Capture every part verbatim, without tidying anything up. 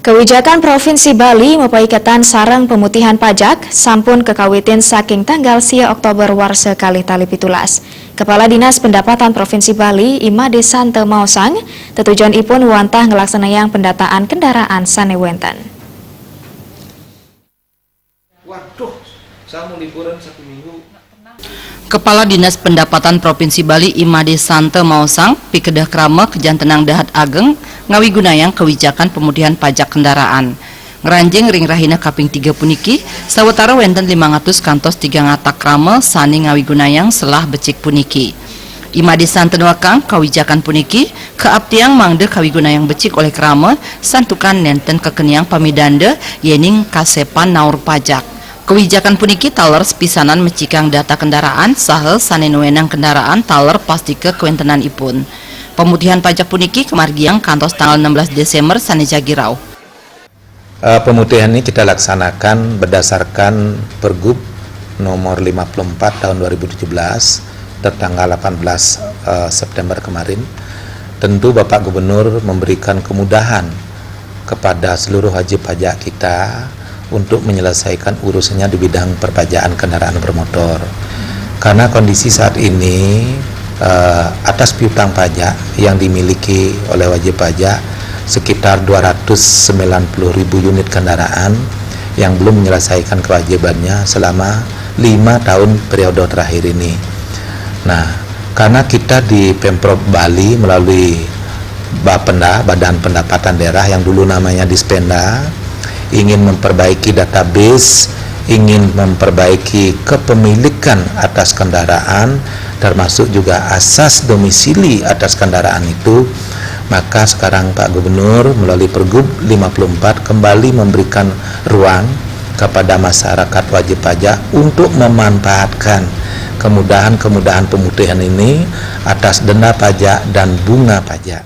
Kawijakan Provinsi Bali mapaiketan sareng pemutihan pajak sampun kakawitin saking tanggal sia Oktober warsa kalih tali pitulas. Kepala Dinas Pendapatan Provinsi Bali, I Made Santa maosang, tetujonipun wantah nglaksanayang pendataan kendaraan sane wenten. Waduh, saya mau liburan satu minggu. Kepala Dinas Pendapatan Provinsi Bali, I Made Santa maosang, pikedah krama kajantenang dahat ageng ngawigunayang kawijakan pemutihan pajak kendaraan. Ngranjing ring rahina kaping tiga puniki, sawetara wenten limang atus kantos tigang atus krama sane ngawigunayang selah becik puniki. I Made Santa nuekang kawijakan puniki kaaptiang mangda kawigunayang becik olih krama, santukan nenten kakeniang pamidanda yening kasepan naur pajak. Kawijakan puniki taler sepisanan mecikang data kendaraan saha sane nuenang kendaraan taler pastika kawentenanipun. Pemutihan pajak puniki kamargiang kantos tanggal enam belas Desember sane jagi rauh. Eh, pemutihan ini kita laksanakan berdasarkan Pergub nomor lima puluh empat tahun dua ribu tujuh belas, tertanggal delapan belas, eh, September kemarin. Tentu Bapak Gubernur memberikan kemudahan kepada seluruh wajib pajak kita untuk menyelesaikan urusannya di bidang perpajaan kendaraan bermotor. Karena kondisi saat ini, eh, atas piutang pajak yang dimiliki oleh wajib pajak sekitar dua ratus sembilan puluh ribu unit kendaraan yang belum menyelesaikan kewajibannya selama lima tahun periode terakhir ini. Nah, karena kita di Pemprov Bali melalui Bapenda, Badan Pendapatan Daerah yang dulu namanya Dispenda, ingin memperbaiki database, ingin memperbaiki kepemilikan atas kendaraan, termasuk juga asas domisili atas kendaraan itu, maka sekarang Pak Gubernur melalui Pergub lima puluh empat kembali memberikan ruang kepada masyarakat wajib pajak untuk memanfaatkan kemudahan-kemudahan pemutihan ini atas denda pajak dan bunga pajak.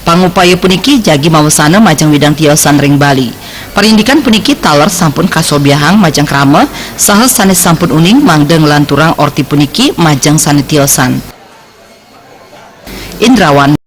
Pangupaya puniki jagi mawesana majeng widang tiosan ring Bali. Parindikan puniki taler sampun kasobiahang majeng krama, saha sane sampun uning mangda nglanturang orti puniki majeng sane tiosan. Indrawan.